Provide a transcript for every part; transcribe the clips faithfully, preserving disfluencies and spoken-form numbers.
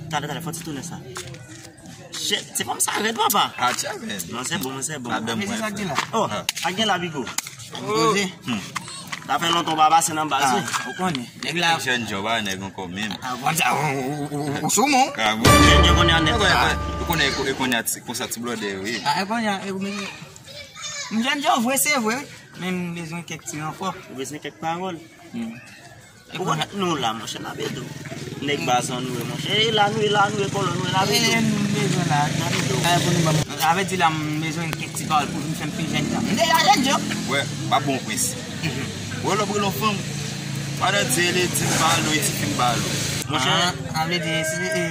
Talè, talè, fò ti tounen sa. Shit, se fanm sa rèd, papa. Ah, tcha, men. Mwen se bon, mwen se bon. Madanm mwen, frè. Oh, a gen la, Bigo. Poze. Hmm. Sa fè lontan w pa pase nan baz, wi. Ou konnen. Nèg la. Jèn jò pa nèg ankò menm. Ah, bon, sa, ou, ou, ou, ou, ou sou moun. Ah, bon. Jèn jò konnen an nèt. Ou konnen, ou konnen, konsa ti blòdè, wi. Ah, konnen, e, ou menm. M jèn jò vre, se vre, wi. Men m bezwen kèk ti ranfò. Ou bezwen kèk pawòl. Hmm. Ou wè nou la, monchè, n ap ede w. Nèg baz an nou ye, monchè. E la nou ye, la nou ye, kòlò nou ye, n ap ede w. E nou bezwen la, n ap ede w. Sa pou nou ban m. Sa vle di la, m bezwen kèk ti pawòl pou vin fè m pi jèn jan. M deja jèn jan. Wè, pa bon prens. Wè, lè w pran yon fanm, pandan di li di m ba l ou, e ti fi m ba l ou. Monchè. Ah, sa vle di, se, e,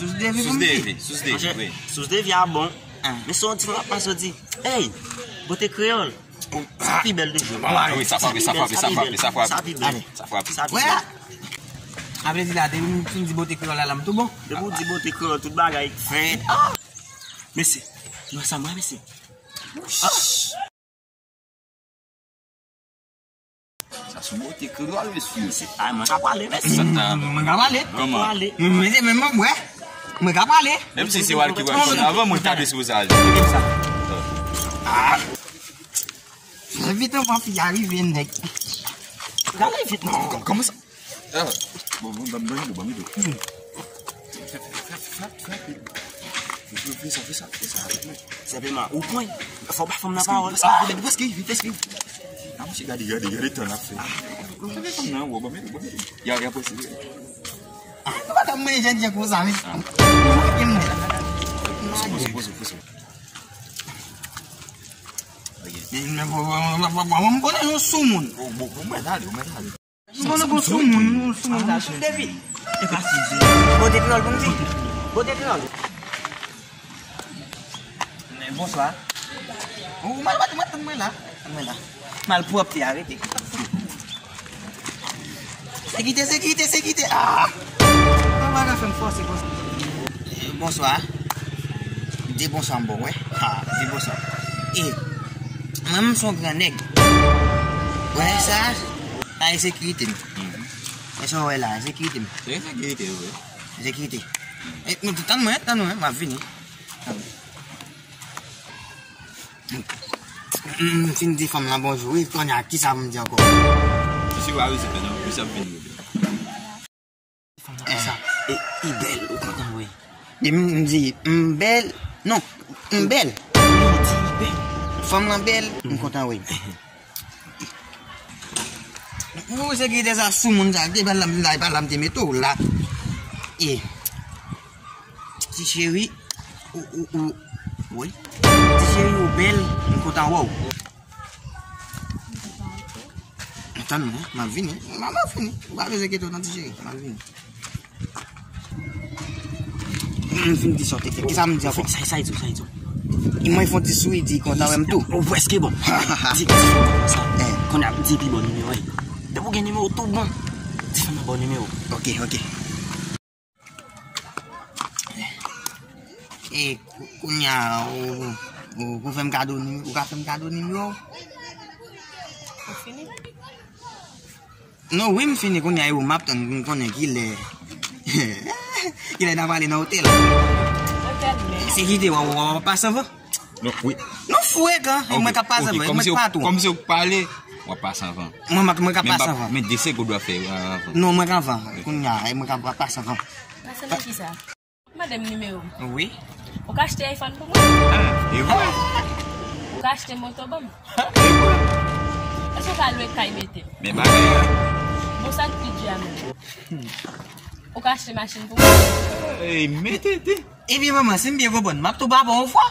sous de vi pou m di. Sous de vi, sous de vi, wi. Sous de vi a bon. Ah. Men se yon ti fanm ap pase w di, "Ey, bote kreyòl." Sa pi bèl toujou. Wi, sa frape, sa frape, sa frape, sa frape. Sa pi bèl. Sa frape. Sa pi bèl. Sa vle di la, depi m fin di bote kreyòl la, la m tou bon. Depi w di bote kreyòl, tout bagay fèt. Ah! Mesye, nou ansanm, wi, mesye. Ah! Sa sou bote kreyòl, mesye. Mesye, ay, mwen ka pale, mesye. Sa ta. Mwen ka pale. Kòman? Mwen ka pale. Mwen ka pale. Menm si se w ki pral konn avan, mwen ta de sou sa. Ah. Fè vit anvan fi a rive, nèg. Gade vit, non. Kòman sa? Ah, bon, bon, ban m, ban m dlo, ban m dlo. Fè, fè, fè, fè, fè, fè. Fè sa, fè sa, fè sa. Senpleman, ou pran. Fò w ba fanm nan pawòl. Paske, paske, paske. Ah, misye, gade, gade, gade tan l ap fè. Fè fanm nan, wè, ban m dlo, ban m dlo. Y a, y a posib. Ah, nou pa t ap manje jèn jan konsa, men. Ah. Poze, poze, poze. Ok. Men, men, bon, bon, bon, bon, bon, m konnen yon soumoun. Bon, bon, bon, mwen ale, mwen ale. M konnen yon soumoun, yon soumoun la. Sous de vi. E pa sous de vi. Bote kreyòl pou m di. Bote kreyòl. Men, bonswa. Ou mal bat, ou mal tann mwen la. Tann mwen la. Malpwòpte, arete. Sekirite, sekirite, sekirite. Ah! Sa pa ka fè m fòse konsa. Eh, bonswa. Di bonswa m bon, wè. Ah, di bonswa. Eh, mwen menm se yon gran nèg. Wè sa? Sa e sekirite m. Wè sa w wè la, e sekirite m. Se sekirite, wi. Sekirite. Eh, men tann mwen, tann mwen, m ap vini. Tann mwen. M, m fin di fanm lan bonjou, wi, kounye a, kisa pou m di ankò? Misye pa vle se fè non, misye ap vin rele. Fanm lan konsa, e, li bèl, ou kontan, wi. Depi m di, m bèl, non, m bèl. Non, di li bèl. Fanm lan bèl, m kontan, wi. Ou sekirite sa, soumoun sa, ki pa la, la, pa la m te mete w la. E, ti cheri, ou, ou, ou, wi. Ti cheri, ou bèl, m kontan wè w. Tann mwen, m ap vini. M ap, m ap vini. Ou pa bezwen enkyete w non, ti cheri. M ap vini. M fin di sa w te fè. Kisa m di ankò? Sa, sa, sa, sa. Mwen fè yon ti souri, di kontan wè m tou. Ou prèske bon. Di, di fanm nan sa. Eh. Kounye a, di pi bon nimewo, wi. Depi w gen nimewo, tout bon. Di fanm nan ba w nimewo. Ok, ok. E, kou-, kounye a, ou, ou, ou fè m kado nim-, ou ka fè m kado nimewo? Ou fini? Non, wi, m fini kounye a, e ou m ap tann pou m konnen kilè. Kilè n a prale nan otèl. Otèl, men. Se kite w, w, w, w ap pase anvan? Non, wi. Non, frekan, e mwen k ap pase anvan, e mwen k patwon. Kòmsi w pale, w ap pase anvan. Mwen, mwen, mwen k ap pase anvan. Men de segonn w ap fè, w ap anvan. Non, mwen k anvan. Kounye a, e mwen k ap pase anvan. Pase nan kisa? Mande m nimewo m. Wi. Ou ka achte iPhone pou mwen? Ah, e vre? Ou ka achte moto ban m? E vre? Èske ou ka lwe kay mete m? Men bagay la. Bon, sa k pi di a menm. Ou ka achte machin pou mwen? Ey, men tete. Ebyen, manman, si m byen konprann, m ap tou papa yon fwa.